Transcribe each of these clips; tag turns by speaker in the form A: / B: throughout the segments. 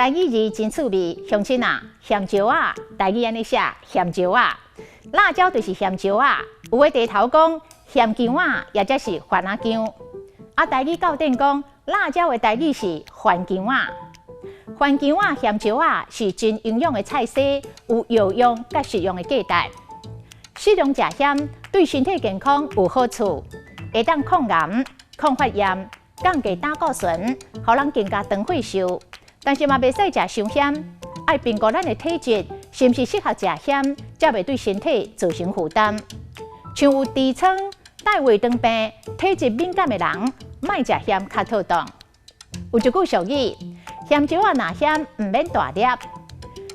A: 台語字真趣味，鄉親啊，鹹椒仔，台語按呢寫，鹹椒仔，辣椒就是鹹椒仔。有的地頭講鹹薑仔，也則是番仔薑。啊，台語教典講辣椒的台語是番薑仔。番薑仔、鹹椒仔是真營養的菜色，有藥用佮食用的價值。適量食鹹對身體健康有好處，會當抗癌、抗發炎、降低膽固醇，予人更加長歲壽。但是嘛，袂使食傷鹹，愛評估咱的體質是毋是適合食鹹，才袂對身體造成負擔。像有痔瘡、帶胃腸病、體質敏感的人，莫食鹹較妥當。有一句俗語：鹹椒仔若鹹，毋免大粒。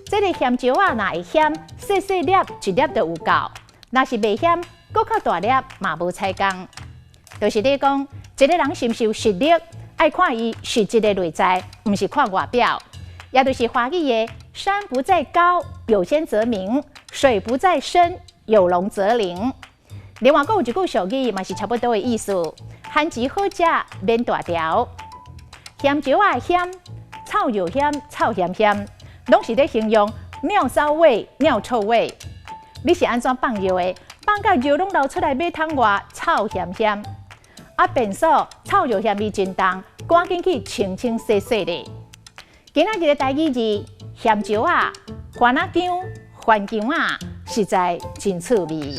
A: 這个鹹椒仔若會鹹，細細粒一粒就有夠；若是袂鹹，閣較大粒嘛無彩工。就是咧講，一个人是毋是有實力，愛看伊實質的內在，毋是看外表。也就是華語的“山不在高，有仙則名；水不在深，有龍則靈”。另外，閣有一句俗語嘛是差不多的意思：番薯好食，免大條。鹹椒仔鹹，臭尿鹹，臭鹹鹹，攏是咧形容尿騷味、尿臭味。你是按怎放尿的？放到尿攏流出來，馬桶外臭鹹鹹。啊，便所臭尿鹹味真重，趕緊去清清洗洗咧。今仔日的台語字，鹹椒仔、番仔薑、番薑仔，實在真趣味。